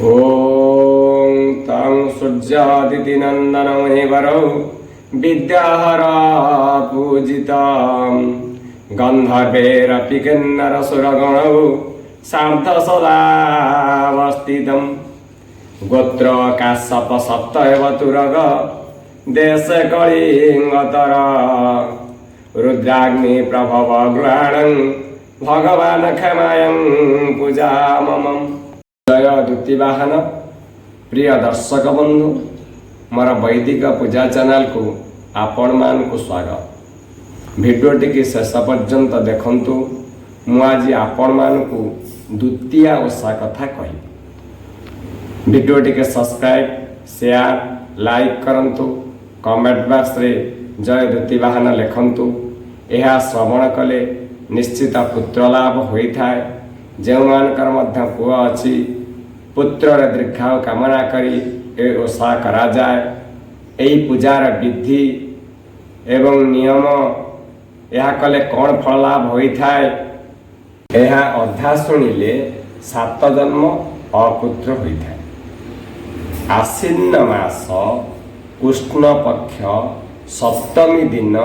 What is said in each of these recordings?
ଓଁ ତଂ ସୂର୍ଯ୍ୟାଦିତି ନନ୍ଦନ ମୁନିବରौ ବିଦ୍ୟାହର ପୂଜିତಂ ଗନ୍ଧର୍ବେରପି କିନ୍ନର ସୁରଗଣौ ସାର୍ଦ୍ଧ ସଦାବସ୍ଥିତಂ ଗୋତ୍ର କାଶ୍ୟପ ସପ୍ତ ଏବ ତୁରଗ ଦେଶ କଳିଙ୍ଗତର ରୁଦ୍ରାଗ୍ନି ପ୍ରଭବ ଗୃହାଣଂ ଭଗବାନ କ୍ଷମାୟଂ ପୂଜା ମମ। ଜୟ ଦ୍ୱିତୀବାହନ। ପ୍ରିୟ ଦର୍ଶକ ବନ୍ଧୁ, ମୋର ବୈଦିକ ପୂଜା ଚ୍ୟାନେଲକୁ ଆପଣମାନଙ୍କୁ ସ୍ୱାଗତ। ଭିଡ଼ିଓଟିକି ଶେଷ ପର୍ଯ୍ୟନ୍ତ ଦେଖନ୍ତୁ। ମୁଁ ଆଜି ଆପଣମାନଙ୍କୁ ଦ୍ୱିତୀୟା ଓଷା କଥା କହିବି। ଭିଡ଼ିଓଟିকে ସବସ୍କ୍ରାଇବ୍, ସେୟାର, ଲାଇକ୍ କରନ୍ତୁ। କମେଣ୍ଟ ବକ୍ସରେ ଜୟ ଦ୍ୱିତୀବାହନ ଲେଖନ୍ତୁ। ଏହା ଶ୍ରବଣ କଲେ ନିଶ୍ଚିତ ପୁତ୍ର ଲାଭ ହୋଇଥାଏ। ଯେଉଁମାନଙ୍କର ମଧ୍ୟ ପୁଅ ଅଛି, ପୁତ୍ରର ଦୀର୍ଘାୟୁ କାମନା କରି ଏ ଓଷା କରାଯାଏ। ଏହି ପୂଜାର ବିଧି ଏବଂ ନିୟମ, ଏହା କଲେ କ'ଣ ଫଳ ଲାଭ ହୋଇଥାଏ, ଏହା ଅଧା ଶୁଣିଲେ ସାତ ଜନ୍ମ ଅପୁତ୍ର ହୋଇଥାଏ। ଆଶ୍ୱିନ ମାସ କୃଷ୍ଣ ପକ୍ଷ ସପ୍ତମୀ ଦିନ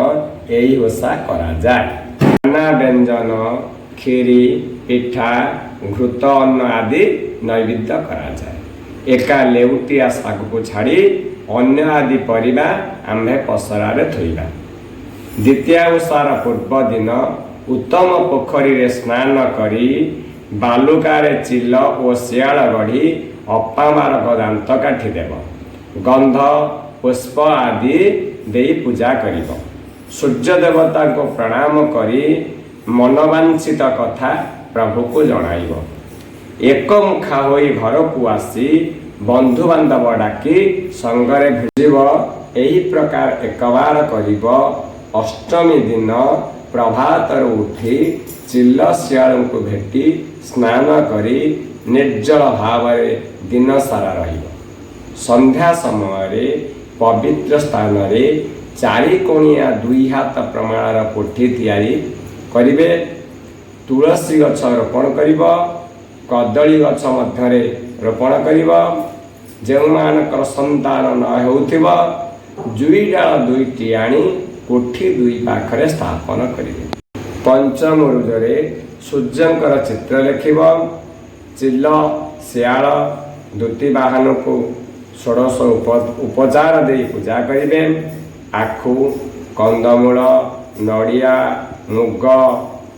ଏହି ଓଷା କରାଯାଏ। ନାନା ବ୍ୟଞ୍ଜନ, କ୍ଷୀରି, ପିଠା, ଘୃତ, ଅନ୍ନ ଆଦି ନୈବେଦ୍ୟ କରାଯାଏ। ଏକା ଲେଉଟିଆ ଶାଗକୁ ଛାଡ଼ି ଅନ୍ୟ ଆଦି ପରିବା ଆମ୍ଭେ ପସରାରେ ଥୋଇବା। ଦ୍ୱିତୀୟା ଓଷାର ପୂର୍ବ ଦିନ ଉତ୍ତମ ପୋଖରୀରେ ସ୍ନାନ କରି ବାଲୁକାରେ ଚିଲ ଓ ଶିଆଳ ଗଢ଼ି ଅପାମାର୍ଗ ଦାନ୍ତକାଠି ଦେବ। ଗନ୍ଧ, ପୁଷ୍ପ ଆଦି ଦେଇ ପୂଜା କରିବ। ସୂର୍ଯ୍ୟ ଦେବତାଙ୍କୁ ପ୍ରଣାମ କରି ମନବାଞ୍ଛିତ କଥା ପ୍ରଭୁକୁ ଜଣାଇବ। ଏକମୁଖା ହୋଇ ଘରକୁ ଆସି ବନ୍ଧୁବାନ୍ଧବ ଡାକି ସଙ୍ଗରେ ଭିଜିବ। ଏହି ପ୍ରକାର ଏକବାର କରିବ। ଅଷ୍ଟମୀ ଦିନ ପ୍ରଭାତରୁ ଉଠି ଚିଲ ଶିଆଳଙ୍କୁ ଭେଟି ସ୍ନାନ କରି ନିର୍ଜଳ ଭାବରେ ଦିନ ସାରା ରହିବ। ସନ୍ଧ୍ୟା ସମୟରେ ପବିତ୍ର ସ୍ଥାନରେ ଚାରିକୋଣିଆ 2 ହାତ ପ୍ରମାଣର କୋଠି ତିଆରି କରିବେ। ତୁଳସୀ ଗଛ ରୋପଣ କରିବ। କଦଳୀ ଗଛ ମଧ୍ୟରେ ରୋପଣ କରିବ। ଯେଉଁମାନଙ୍କର ସନ୍ତାନ ନ ହେଉଥିବ, ଜୁଇ ଡାଳ ଦୁଇଟି ଆଣି କୋଠି ଦୁଇ ପାଖରେ ସ୍ଥାପନ କରିବେ। ପଞ୍ଚମୁରୁଜରେ ସୂର୍ଯ୍ୟଙ୍କର ଚିତ୍ର ଲେଖିବ। ଚିଲ, ଶିଆଳ, ଦ୍ୱିତୀବାହନକୁ ଷୋଡ଼ଶ ଉପଚାର ଦେଇ ପୂଜା କରିବେ। ଆଖୁ, କନ୍ଦମୂଳ, ନଡ଼ିଆ, ମୁଗ,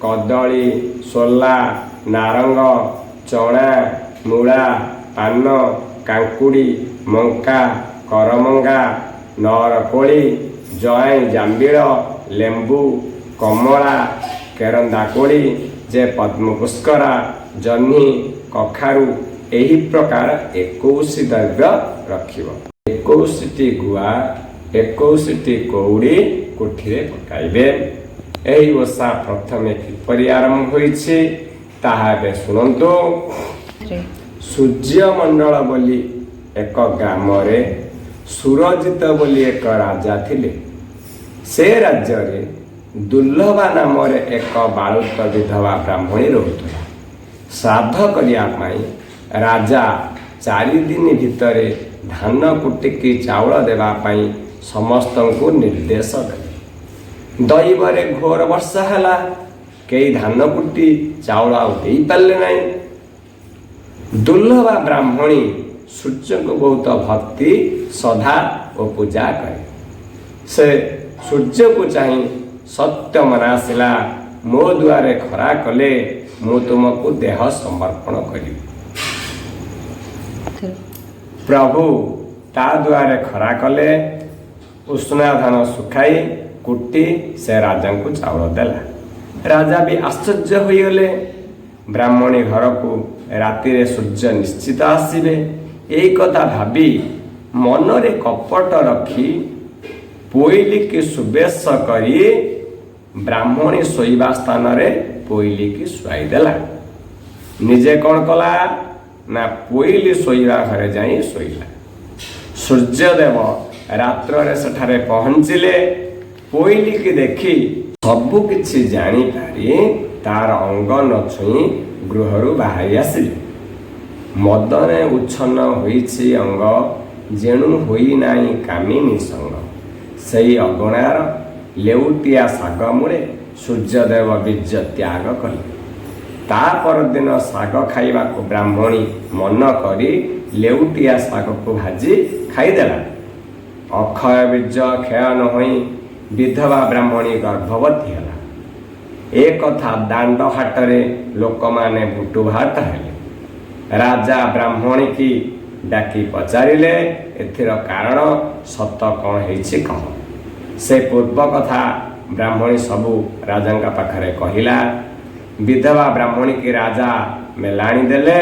କଦଳୀ, ସୋଲା, ନାରଙ୍ଗ, ଚଣା, ମୂଳା, ପାନ, କାଙ୍କୁଡ଼ି, ମଙ୍କା, କରମଙ୍ଗା, ନଅରକୋଳି, ଜଆଇଁ, ଜାମ୍ବିଳ, ଲେମ୍ବୁ, କମଳା, କେରନ୍ଦା କୋଳି, ଯେ ପଦ୍ମପୁଷ୍କରା, ଜହ୍ନି, କଖାରୁ, ଏହି ପ୍ରକାର 21 ଦ୍ରବ୍ୟ ରଖିବ। 21ଟି ଗୁଆ, 21ଟି କଉଡ଼ି କୋଠିରେ ପକାଇବେ। ଏହି ଓଷା ପ୍ରଥମେ କିପରି ଆରମ୍ଭ ହୋଇଛି, ତାହା ଏବେ ଶୁଣନ୍ତୁ। ସୂର୍ଯ୍ୟମଣ୍ଡଳ ବୋଲି ଏକ ଗ୍ରାମରେ ସୁରଜିତ ବୋଲି ଏକ ରାଜା ଥିଲେ। ସେ ରାଜ୍ୟରେ ଦୁର୍ଲଭା ନାମରେ ଏକ ବାଳୁତ ବିଧବା ବ୍ରାହ୍ମଣୀ ରହୁଥିଲା। ଶ୍ରାଦ୍ଧ କରିବା ପାଇଁ ରାଜା 4 ଦିନ ଭିତରେ ଧାନ କୁଟିକି ଚାଉଳ ଦେବା ପାଇଁ ସମସ୍ତଙ୍କୁ ନିର୍ଦ୍ଦେଶ ଦେଲେ। ଦୈବରେ ଘୋର ବର୍ଷା ହେଲା। କେହି ଧାନ କୁଟି ଚାଉଳ ଆଉ ଦେଇପାରିଲେ ନାହିଁ। ଦୁର୍ଲଭା ବ୍ରାହ୍ମଣୀ ସୂର୍ଯ୍ୟଙ୍କୁ ବହୁତ ଭକ୍ତି, ଶ୍ରଦ୍ଧା ଓ ପୂଜା କରେ। ସେ ସୂର୍ଯ୍ୟକୁ ଚାହିଁ ସତ୍ୟ ମନାସିଲା, ମୋ ଦୁଆରେ ଖରା କଲେ ମୁଁ ତୁମକୁ ଦେହ ସମର୍ପଣ କରିବି। ପ୍ରଭୁ ତା ଦୁଆରେ ଖରା କଲେ। ଉଷୁନା ଧାନ ଶୁଖାଇ କୁଟି ସେ ରାଜାଙ୍କୁ ଚାଉଳ ଦେଲା। ରାଜା ବି ଆଶ୍ଚର୍ଯ୍ୟ ହୋଇଗଲେ। ବ୍ରାହ୍ମଣୀ ଘରକୁ ରାତିରେ ସୂର୍ଯ୍ୟ ନିଶ୍ଚିତ ଆସିବେ, ଏଇ କଥା ଭାବି ମନରେ କପଟ ରଖି ପୋଇଲିକି ସୁବେଶ କରି ବ୍ରାହ୍ମଣୀ ଶୋଇବା ସ୍ଥାନରେ ପୋଇଲିକି ଶୁଆଇ ଦେଲା। ନିଜେ କ'ଣ କଲା ନା, ପୋଇଲି ଶୋଇବା ଘରେ ଯାଇ ଶୋଇଲା। ସୂର୍ଯ୍ୟଦେବ ରାତ୍ରରେ ସେଠାରେ ପହଞ୍ଚିଲେ। ପୋଇଲିକି ଦେଖି ସବୁ କିଛି ଜାଣିପାରି ତାର ଅଙ୍ଗ ନ ଛୁଇଁ ଗୃହରୁ ବାହାରି ଆସିଲେ। ମଦନେ ଉଚ୍ଛନ୍ନ ହୋଇଛି ଅଙ୍ଗ, ଯେଣୁ ହୋଇନାହିଁ କାମିନୀ ସଙ୍ଗ। ସେଇ ଅଗଣାର ଲେଉଟିଆ ଶାଗ ମୂଳେ ସୂର୍ଯ୍ୟଦେବ ବୀର୍ଯ୍ୟ ତ୍ୟାଗ କଲେ। ତା ପରଦିନ ଶାଗ ଖାଇବାକୁ ବ୍ରାହ୍ମଣୀ ମନ କରି ଲେଉଟିଆ ଶାଗକୁ ଭାଜି ଖାଇଦେଲା। ଅକ୍ଷୟ ବୀର୍ଯ୍ୟ କ୍ଷୟ ନ ହୋଇ ବିଧବା ବ୍ରାହ୍ମଣୀ ଗର୍ଭବତୀ ହେଲା। ଏ କଥା ଦାଣ୍ଡ ହାଟରେ ଲୋକମାନେ ଭୁଟୁଭାଟ ହେଲେ। ରାଜା ବ୍ରାହ୍ମଣୀକି ଡାକି ପଚାରିଲେ, ଏଥିର କାରଣ ସତ କ'ଣ ହେଇଛି କହ। ସେ ପୂର୍ବ କଥା ବ୍ରାହ୍ମଣୀ ସବୁ ରାଜାଙ୍କ ପାଖରେ କହିଲା। ବିଧବା ବ୍ରାହ୍ମଣୀକି ରାଜା ମେଲାଣି ଦେଲେ।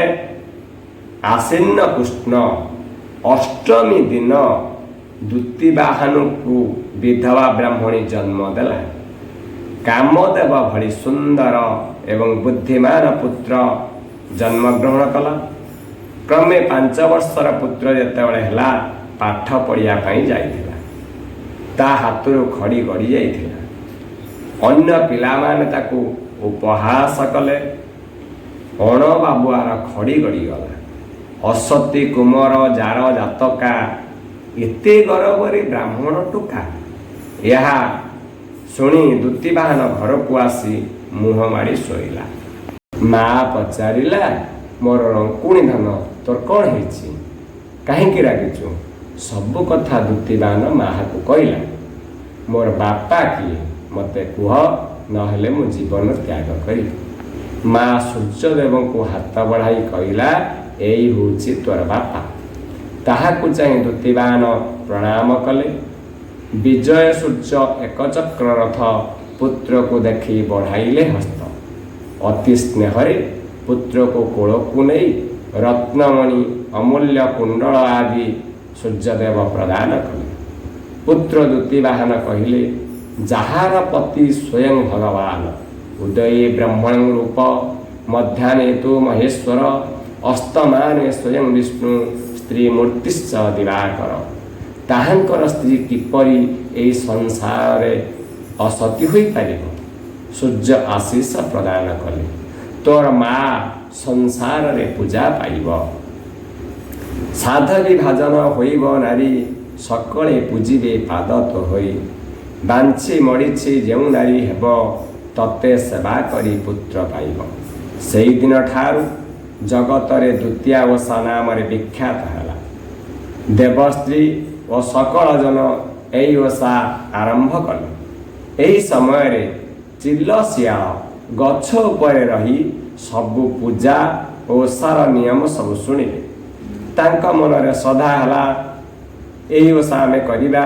ଆଶ୍ଵିନ କୃଷ୍ଣ ଅଷ୍ଟମୀ ଦିନ ଦ୍ୟୁତିବାହନକୁ ବିଧବା ବ୍ରାହ୍ମଣୀ ଜନ୍ମ ଦେଲା। କାମଦେବ ଭଳି ସୁନ୍ଦର ଏବଂ ବୁଦ୍ଧିମାନ ପୁତ୍ର ଜନ୍ମଗ୍ରହଣ କଲା। କ୍ରମେ 5 ବର୍ଷର ପୁତ୍ର ଯେତେବେଳେ ହେଲା, ପାଠ ପଢ଼ିବା ପାଇଁ ଯାଇଥିଲା। ତା ହାତରୁ ଖଡ଼ି ଗଡ଼ି ଯାଇଥିଲା। ଅନ୍ୟ ପିଲାମାନେ ତାକୁ ଉପହାସ କଲେ, ଅଣବାବୁଆର ଖଡ଼ି ଗଡ଼ିଗଲା। ଅସତୀ କୁମର ଯାର ଜାତକା, ଏତେ ଗରବରେ ବ୍ରାହ୍ମଣ ଟୋକା। ଏହା ଶୁଣି ଦ୍ୟୁତିବାହନ ଘରକୁ ଆସି ମୁହଁ ମାଡ଼ି ଶୋଇଲା। ମା ପଚାରିଲା, ମୋର ରଙ୍କୁଣୀ ଧନ, ତୋର କ'ଣ ହେଇଛି? କାହିଁକି ରାଗିଛୁ? ସବୁ କଥା ଦ୍ୟୁତିବାହନ ମାହାକୁ କହିଲା। ମୋର ବାପା କିଏ ମୋତେ କୁହ, ନହେଲେ ମୁଁ ଜୀବନ ତ୍ୟାଗ କରିବି। ମା ସୂର୍ଯ୍ୟଦେବଙ୍କୁ ହାତ ବଢ଼ାଇ କହିଲା, ଏଇ ହେଉଛି ତୋର ବାପା। ତାହାକୁ ଚାହିଁ ଦ୍ୟୁତିବାହନ ପ୍ରଣାମ କଲେ। ବିଜୟ ସୂର୍ଯ୍ୟ ଏକଚକ୍ର ରଥ ପୁତ୍ରକୁ ଦେଖି ବଢ଼ାଇଲେ ହସ୍ତ। ଅତି ସ୍ନେହରେ ପୁତ୍ରକୁ କୋଳକୁ ନେଇ ରତ୍ନମଣି, ଅମୂଲ୍ୟ କୁଣ୍ଡଳ ଆଦି ସୂର୍ଯ୍ୟଦେବ ପ୍ରଦାନ କଲେ। ପୁତ୍ର ଦ୍ୟୁତିବାହନ କହିଲେ, ଯାହାର ପତି ସ୍ୱୟଂ ଭଗବାନ, ଉଦୟେ ବ୍ରହ୍ମଣ ରୂପ, ମଧ୍ୟାହ୍ନେ ତୁ ମହେଶ୍ୱର, ଅସ୍ତମାନେ ସ୍ୱୟଂ ବିଷ୍ଣୁ, ସ୍ତ୍ରୀ ମୂର୍ତ୍ତିଶ୍ଚ ଦିବାକର, ତାହାଙ୍କର ସ୍ତ୍ରୀ କିପରି ଏହି ସଂସାରରେ ଅସତୀ ହୋଇପାରିବ? ସୂର୍ଯ୍ୟ ଆଶିଷ ପ୍ରଦାନ କଲେ, ତୋର ମା ସଂସାରରେ ପୂଜା ପାଇବ। ସାଧବୀ ଭାଜନ ହୋଇବ ନାରୀ, ସକଳେ ପୂଜିବେ ପାଦ ତୋହରି। ବାଞ୍ଛି ମଡ଼ିଛି ଯେଉଁ ନାରୀ ହେବ, ତତେ ସେବା କରି ପୁତ୍ର ପାଇବ। ସେଇଦିନ ଠାରୁ ଜଗତରେ ଦ୍ୱିତୀୟା ଓଷା ନାମରେ ବିଖ୍ୟାତ ହେଲା। ଦେବସ୍ତ୍ରୀ ଓ ସକଳ ଜନ ଏହି ଓଷା ଆରମ୍ଭ କଲେ। ଏହି ସମୟରେ ଚିଲ ଶିଆଳ ଗଛ ଉପରେ ରହି ସବୁ ପୂଜା ଓ ଓଷାର ନିୟମ ସବୁ ଶୁଣିଲେ। ତାଙ୍କ ମନରେ ଶ୍ରଦ୍ଧା ହେଲା, ଏହି ଓଷା ଆମେ କରିବା।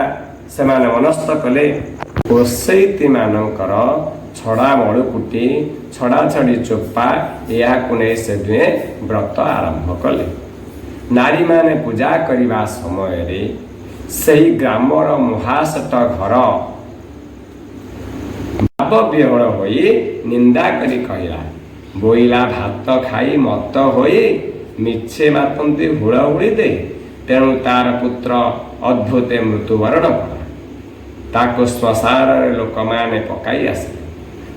ସେମାନେ ମନସ୍ଥ କଲେ, ଓଷେଇତିମାନଙ୍କର ଛଡ଼ା ମଳୁକୁଟି, ଛଡ଼ା ଛଡ଼ି ଚୋପା, ଏହାକୁ ନେଇ ସେ ଦୁହେଁ ବ୍ରତ ଆରମ୍ଭ କଲେ। ନାରୀମାନେ ପୂଜା କରିବା ସମୟରେ ସେହି ଗ୍ରାମର ମହାସେଠ ଘର ଭାବବିହ୍ୱଳ ହୋଇ ନିନ୍ଦା କରି କହିଲା, ବୋଇଲା ଭାତ ଖାଇ ମତ ହୋଇ ମିଛେ ମାତନ୍ତି ହୁଳହୁଳି ଦେଇ। ତେଣୁ ତାର ପୁତ୍ର ଅଦ୍ଭୁତେ ମୃତ୍ୟୁବରଣ କଲା। ତାକୁ ଶ୍ମଶାନରେ ଲୋକମାନେ ପକାଇ ଆସିଲେ।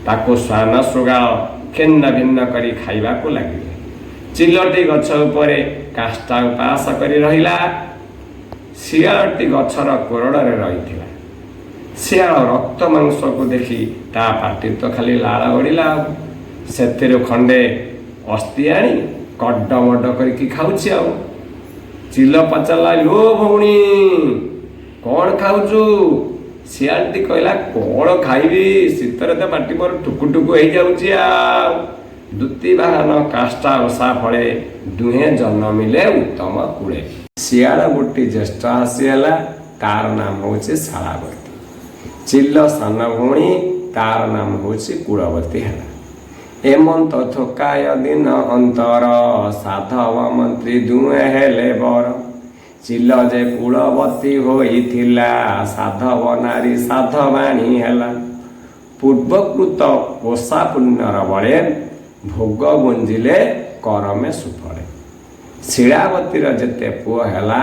ତାକୁ ଶ୍ୱାନ ଶୃଗାଳ ଖିନ୍ନ ଭିନ୍ନ କରି ଖାଇବାକୁ ଲାଗିଲେ। ଚିଲଟି ଗଛ ଉପରେ କାଷ୍ଠା ଉପାସ କରି ରହିଲା। ଶିଆଳଟି ଗଛର କୋରଡ଼ରେ ରହିଥିଲା। ଶିଆଳ ରକ୍ତ ମାଂସକୁ ଦେଖି ତା ପାଟି ତ ଖାଲି ଲାଳ ଗଡ଼ିଲା, ଆଉ ସେଥିରୁ ଖଣ୍ଡେ ଅସ୍ଥି ଆଣି କଡ ମଡ କରିକି ଖାଉଛି। ଆଉ ଚିଲ ପଚାରିଲା, ଲୋ ଭଉଣୀ, କ'ଣ ଖାଉଛୁ? ଶିଆଳଟି କହିଲା, କ'ଣ ଖାଇବି, ଶୀତରେ ତ ପାଟି ମୋର ଟୁକୁ ଟୁକୁ ହେଇଯାଉଛି। ଆଉ ଦ୍ୟୁତିବାହନ କାଷ୍ଠା ଓଷା ଫଳେ ଦୁହେଁ ଜନ୍ମିଲେ ଉତ୍ତମ କୂଳେ। ଶିଆଳ ଗୋଟି ଜ୍ୟେଷ୍ଠ ଆସିଗଲା, ତାର ନାମ ହେଉଛି ଶାଳାବତୀ। ଚିଲ ସାନ ଭଉଣୀ, ତାର ନାମ ହେଉଛି କୁଳବତୀ ହେଲା। ଏମନ୍ତ ଥୋକାୟ ଦିନ ଅନ୍ତର, ସାଧବ ମନ୍ତ୍ରୀ ଦୁହେଁ ହେଲେ ବର। ଚିଲ ଯେ କୁଳବତୀ ହୋଇଥିଲା, ସାଧବ ନାରୀ ସାଧବାଣୀ ହେଲା। ପୂର୍ବକୃତ ଓଷା ପୁଣ୍ୟର ବଳେ ଭୋଗ ଗୁଞ୍ଜିଲେ କରମେ ସୁଫଳେ। ଶିଳାବତୀର ଯେତେ ପୁଅ ହେଲା,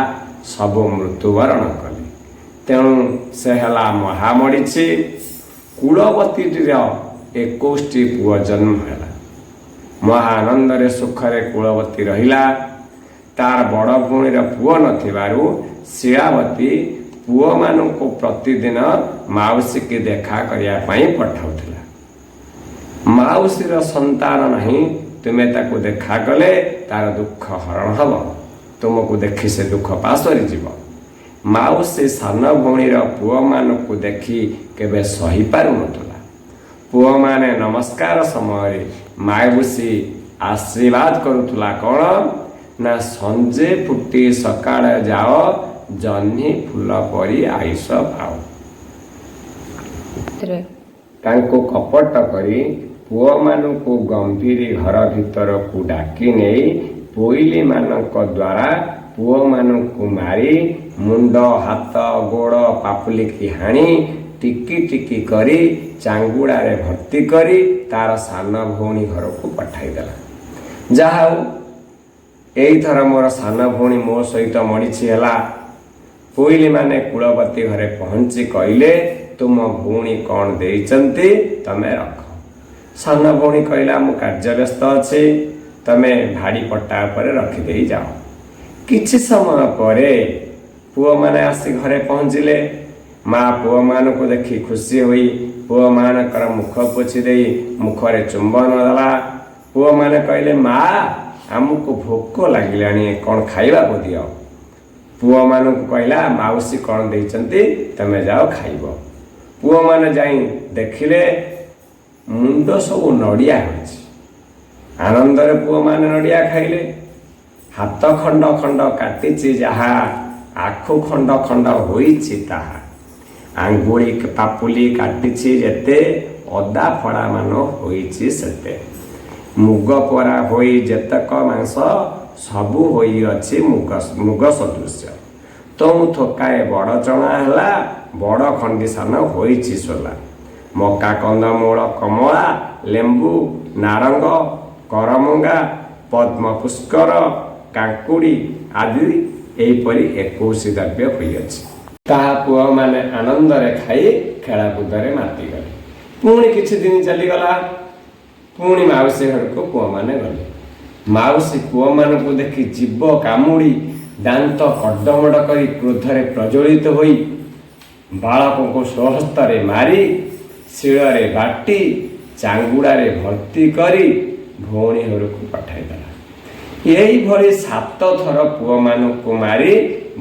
ସବୁ ମୃତ୍ୟୁବରଣ କଲେ। ତେଣୁ ସେ ହେଲା ମହାମଡ଼ିଛି। କୁଳବତୀଟିର 21ଟି ପୁଅ ଜନ୍ମ ହେଲା। ମହାଆନନ୍ଦରେ ସୁଖରେ କୁଳବତୀ ରହିଲା। ତାର ବଡ଼ ଭଉଣୀର ପୁଅ ନଥିବାରୁ ଶିଳାବତୀ ପୁଅମାନଙ୍କୁ ପ୍ରତିଦିନ ମାଉସୀକି ଦେଖା କରିବା ପାଇଁ ପଠାଉଥିଲା। ମାଉସୀର ସନ୍ତାନ ନାହିଁ, ତୁମେ ତାକୁ ଦେଖା କଲେ ତାର ଦୁଃଖ ହରଣ ହେବ, ତୁମକୁ ଦେଖି ସେ ଦୁଃଖ ପାସୋରିଯିବ। ମାଉସୀ ସାନ ଭଉଣୀର ପୁଅମାନଙ୍କୁ ଦେଖି କେବେ ସହିପାରୁନଥିଲା। ପୁଅମାନେ ନମସ୍କାର ସମୟରେ ମାଉସୀ ଆଶୀର୍ବାଦ କରୁଥିଲା କ'ଣ ନା, ସଞ୍ଜେ ଫୁଟି ସକାଳେ ଯାଅ, ଜହ୍ନି ଫୁଲ ପରି ଆୟୁଷ ପାଅ। ତାଙ୍କୁ କପଟ କରି ପୁଅମାନଙ୍କୁ ଗମ୍ଭୀରୀ ଘର ଭିତରକୁ ଡାକି ନେଇ ପୋଇଲିମାନଙ୍କ ଦ୍ୱାରା ପୁଅମାନଙ୍କୁ ମାରି ମୁଣ୍ଡ, ହାତ, ଗୋଡ଼, ପାପୁଲିକି ହାଣି ଟିକି ଟିକି କରି ଚାଙ୍ଗୁଡ଼ାରେ ଭର୍ତ୍ତି କରି ତାର ସାନ ଭଉଣୀ ଘରକୁ ପଠାଇଦେଲା। ଯାହା ହଉ, ଏଇଥର ମୋର ସାନ ଭଉଣୀ ମୋ ସହିତ ମରିଛି ହେଲା। ପୋଇଲିମାନେ କୁଳବତୀ ଘରେ ପହଞ୍ଚି କହିଲେ, ତୁମ ଭଉଣୀ କ'ଣ ଦେଇଛନ୍ତି, ତମେ ରଖ। ସାନ ଭଉଣୀ କହିଲା, ମୁଁ କାର୍ଯ୍ୟ ବ୍ୟସ୍ତ ଅଛି, ତମେ ଭାଡ଼ି ପଟା ଉପରେ ରଖିଦେଇ ଯାଅ। କିଛି ସମୟ ପରେ ପୁଅମାନେ ଆସି ଘରେ ପହଞ୍ଚିଲେ। ମା ପୁଅମାନଙ୍କୁ ଦେଖି ଖୁସି ହୋଇ ପୁଅମାନଙ୍କର ମୁଖ ପୋଛି ଦେଇ ମୁଖରେ ଚୁମ୍ବନ ଦେଲା। ପୁଅମାନେ କହିଲେ, ମା, ଆମକୁ ଭୋକ ଲାଗିଲାଣି, କ'ଣ ଖାଇବାକୁ ଦିଅ। ପୁଅମାନଙ୍କୁ କହିଲା, ମାଉସୀ କ'ଣ ଦେଇଛନ୍ତି, ତମେ ଯାଅ ଖାଇବ। ପୁଅମାନେ ଯାଇ ଦେଖିଲେ ମୁଣ୍ଡ ସବୁ ନଡ଼ିଆ ହୋଇଛି। ଆନନ୍ଦରେ ପୁଅମାନେ ନଡ଼ିଆ ଖାଇଲେ। ହାତ ଖଣ୍ଡ ଖଣ୍ଡ କାଟିଛି ଯାହା, ଆଖୁ ଖଣ୍ଡ ଖଣ୍ଡ ହୋଇଛି ତାହା, ଆଙ୍ଗୁଳି ପାପୁଲି କାଟିଛି ଯେତେ, ଅଦା ଫଳାମାନ ହୋଇଛି ସେତେ, ମୁଗ ପରା ହୋଇ ଯେତେକ ମାଂସ, ସବୁ ହୋଇଅଛି ମୁଗ ମୁଗ ସଦୃଶ୍ୟ। ତଉଁ ଥୋକାଏ ବଡ଼ ଚଣା ହେଲା, ବଡ଼ ଖଣ୍ଡି ସାନ ହୋଇଛି ସୋଲା, ମକା, କନ୍ଦମୂଳ, କମଳା, ଲେମ୍ବୁ, ନାରଙ୍ଗ, କରମଙ୍ଗା, ପଦ୍ମ ପୁଷ୍କର, କାଙ୍କୁଡ଼ି ଆଦି ଏହିପରି 21 ଦ୍ରବ୍ୟ ହୋଇଅଛି। ତାହା ପୁଅମାନେ ଆନନ୍ଦରେ ଖାଇ ଖେଳକୁଦରେ ମାତିଗଲେ। ପୁଣି କିଛି ଦିନ ଚାଲିଗଲା। ପୁଣି ମାଉସୀ ଘରକୁ ପୁଅମାନେ ଗଲେ। ମାଉସୀ ପୁଅମାନଙ୍କୁ ଦେଖି ଜିଭ କାମୁଡ଼ି ଦାନ୍ତ କଡମଡ କରି କ୍ରୋଧରେ ପ୍ରଜ୍ୱଳିତ ହୋଇ ବାଳକଙ୍କୁ ସ୍ୱହସ୍ତରେ ମାରି ଶିଳରେ ବାଟି ଚାଙ୍ଗୁଡ଼ାରେ ଭର୍ତ୍ତି କରି ଭଉଣୀ ଘରକୁ ପଠାଇଦେଲା। ଏଇଭଳି 7 ଥର ପୁଅମାନଙ୍କୁ ମାରି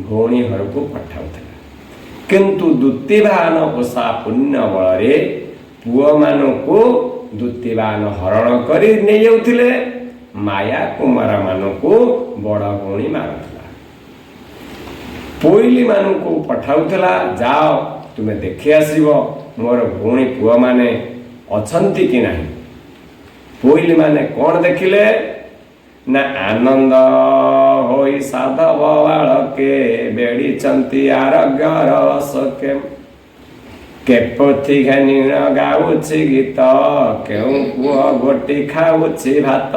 ଭଉଣୀ ଘରକୁ ପଠାଉଥିଲା। କିନ୍ତୁ ଦୁତିବାହନ ଓଷା ପୁଣ୍ୟ ବଳରେ ପୁଅମାନଙ୍କୁ ଦୁତିବାହନ ହରଣ କରି ନେଇଯାଉଥିଲେ, ମାୟା କୁମାରମାନଙ୍କୁ ବଡ଼ ଭଉଣୀ ମାରୁଥିଲା। ପୋଇଲିମାନଙ୍କୁ ପଠାଉଥିଲା, ଯାଅ ତୁମେ ଦେଖି ଆସିବ ମୋର ଭଉଣୀ ପୁଅମାନେ ଅଛନ୍ତି କି ନାହିଁ। ପୋଇଲିମାନେ କ'ଣ ଦେଖିଲେ ନା, ଆନନ୍ଦ ହୋଇ ସାଧବ ବାଳକେ ବେଡ଼ିଛନ୍ତି ଆରୋଗ୍ୟ ରସକେ, କେ ପୋଥି ଘେନିଣ ଗାଉଛି ଗୀତ, କେଉଁ ପୁଅ ଗୋଟି ଖାଉଛି ଭାତ,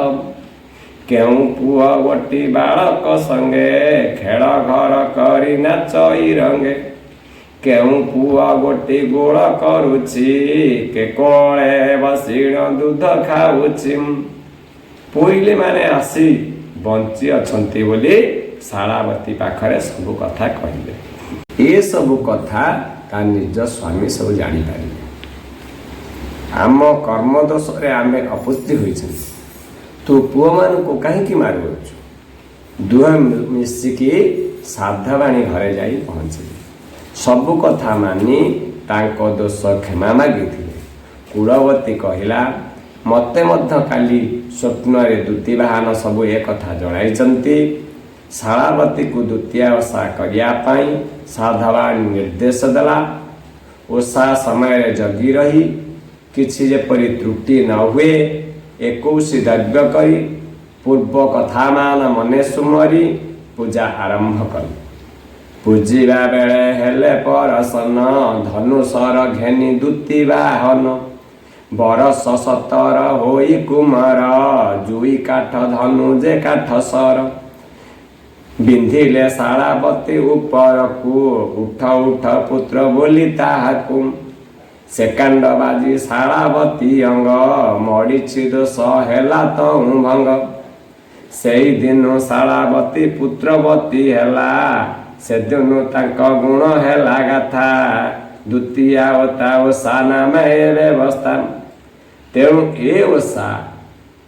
କେଉଁ ପୁଅ ଗୋଟି ବାଳକ ସଙ୍ଗେ ଖେଳ ଘର କରି ନାଚଇ ରଙ୍ଗେ, କେଉଁ ପୁଅ ଗୋଟି ଗୋଳ କରୁଛି, କେ କୋଳେ ବସିଣ ଦୁଧ ଖାଉଛି। ପୋଇଲିମାନେ ଆସି ବଞ୍ଚି ଅଛନ୍ତି ବୋଲି ଶାଳାବତୀ ପାଖରେ ସବୁ କଥା କହିଲେ। ଏସବୁ କଥା ତା ନିଜ ସ୍ୱାମୀ ସବୁ ଜାଣିପାରିଲେ। ଆମ କର୍ମ ଦୋଷରେ ଆମେ ଅପୁଷ୍ଟି ହୋଇଛନ୍ତି, ତୁ ପୁଅମାନଙ୍କୁ କାହିଁକି ମାରୁଅଛୁ? ଦୁହେଁ ମିଶିକି ସାଧବାଣୀ ଘରେ ଯାଇ ପହଞ୍ଚିଲେ। ସବୁ କଥା ମାନି ତାଙ୍କ ଦୋଷ କ୍ଷମା ମାଗିଥିଲେ। କୁଳବତୀ କହିଲା, ମୋତେ ମଧ୍ୟ କାଲି ସ୍ୱପ୍ନରେ ଦୁତିବାହନ ସବୁ ଏ କଥା ଜଣାଇଛନ୍ତି। ଶାଳାବତୀକୁ ଦ୍ୱିତୀୟ ଓଷା କରିବା ପାଇଁ ସାଧବାଣୀ ନିର୍ଦ୍ଦେଶ ଦେଲା। ଓଷା ସମୟରେ ଜଗି ରହି କିଛି ଯେପରି ତ୍ରୁଟି ନ ହୁଏ, 21 ଦ୍ରବ୍ୟ କରି ପୂର୍ବ କଥାମାନ ମନେ ସୁମରି ପୂଜା ଆରମ୍ଭ କଲେ। ପୂଜିବା ବେଳେ ହେଲେ ପରସନ, ଧନୁଶର ଘେନି ଦୁତିବାହନ, ବରଷ 17 ହୋଇ କୁମାର, ଜୁଇ କାଠ ଧନୁ ଯେ କାଠ ସର, ବିନ୍ଧିଲେ ଶାଳାବତୀ ଉପରକୁ, ଉଠ ଉଠ ପୁତ୍ର ବୋଲି ତାହାକୁ, ସେକାଣ୍ଡ ବାଜି ଶାଳାବତୀ ଅଙ୍ଗ, ମଡ଼ିଛି ଦୋଷ ହେଲା ତହୁଁ ଭଙ୍ଗ। ସେଇଦିନୁ ଶାଳାବତୀ ପୁତ୍ରବତୀ ହେଲା, ସେଦିନୁ ତାଙ୍କ ଗୁଣ ହେଲା ଗାଥା। ଦ୍ୱିତୀୟା ଓ ତା ଓଷା ନାମ ଏ ବ୍ୟବସ୍ଥା। ତେଣୁ ଏ ଓଷା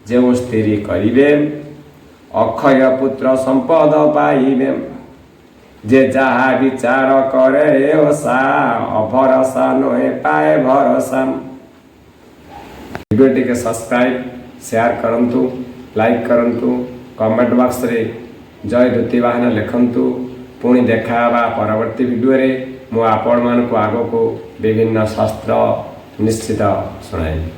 ଯେଉଁ ସ୍ତ୍ରୀ କରିବେ, ଅକ୍ଷୟ ପୁତ୍ର ସମ୍ପଦ ପାଇବେ। ଯେ ଯାହା ବିଚାର କରେ ଏ ଓଷା, ଅଭରସା ନୁହେଁ ପାଏ ଭରସା। ଭିଡ଼ିଓ ଟିକେ ସବସ୍କ୍ରାଇବ୍, ସେୟାର କରନ୍ତୁ, ଲାଇକ୍ କରନ୍ତୁ, କମେଣ୍ଟ ବକ୍ସରେ ଜୟ ଦ୍ୱିତୀବାହନ ଲେଖନ୍ତୁ। ପୁଣି ଦେଖା ହେବା ପରବର୍ତ୍ତୀ ଭିଡ଼ିଓରେ। ମୁଁ ଆପଣମାନଙ୍କୁ ଆଗକୁ ବିଭିନ୍ନ ଶାସ୍ତ୍ର ନିଶ୍ଚିତ ଶୁଣାଇବି।